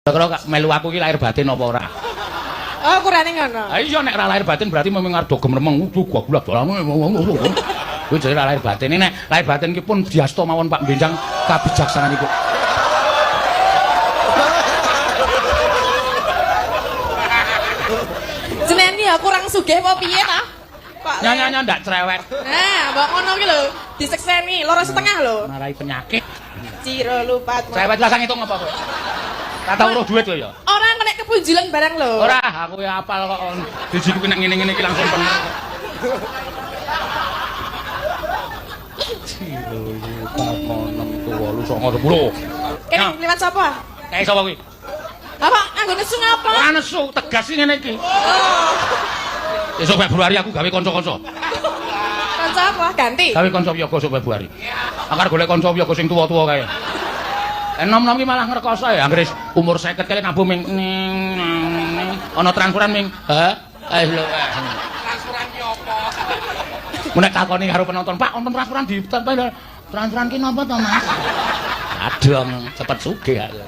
Kira melu aku iki lahir batin apa ora? Oh, ukurane ngono. Ha iya, nek ora lahir batin berarti memang arep gemremeng udu gua gula. Kuwi jenenge lahir batin. Nek lahir batin ki pun diasta mawon Pak Benjang kabijaksananipun. Jenengan ki ya kurang sugih apa piye ta? Kok Nyanyi ndak cerewet. Nah, mbok ngono ki lho, disekseni 2,5 lho. Marai penyakit. Ciro lupat. Cerewet lah sang hitung apa kowe? Tak tau weruh duit kowe ya. Ora kena kepunjulan barang lho. Ora, aku ya apal kok. Dijiku nek ngene-ngene iki langsung pener. Ciro lupat 6 8 9 10. Kene liwat sapa? Kae sapa kuwi? Apa nganggo nesu ngapa? Ora nesu, tegas ngene iki. Oh. Esuk Februari aku gawe kanca-kanca. Kanca apa? Ganti. Gawe kanca wiyaga esuk Februari. Aku arep golek kanca wiyaga sing tuwa-tuwa kae. Enom-enom ki malah ngrekoso ya, anggere umur 50 kali nabuh ming ning ana transferan ming ha eh lho. Transferan ki apa? Mun nek takoni karo penonton, Pak, wonten transferan di transferan ki napa to, Mas? Adong, cepet sugih aku.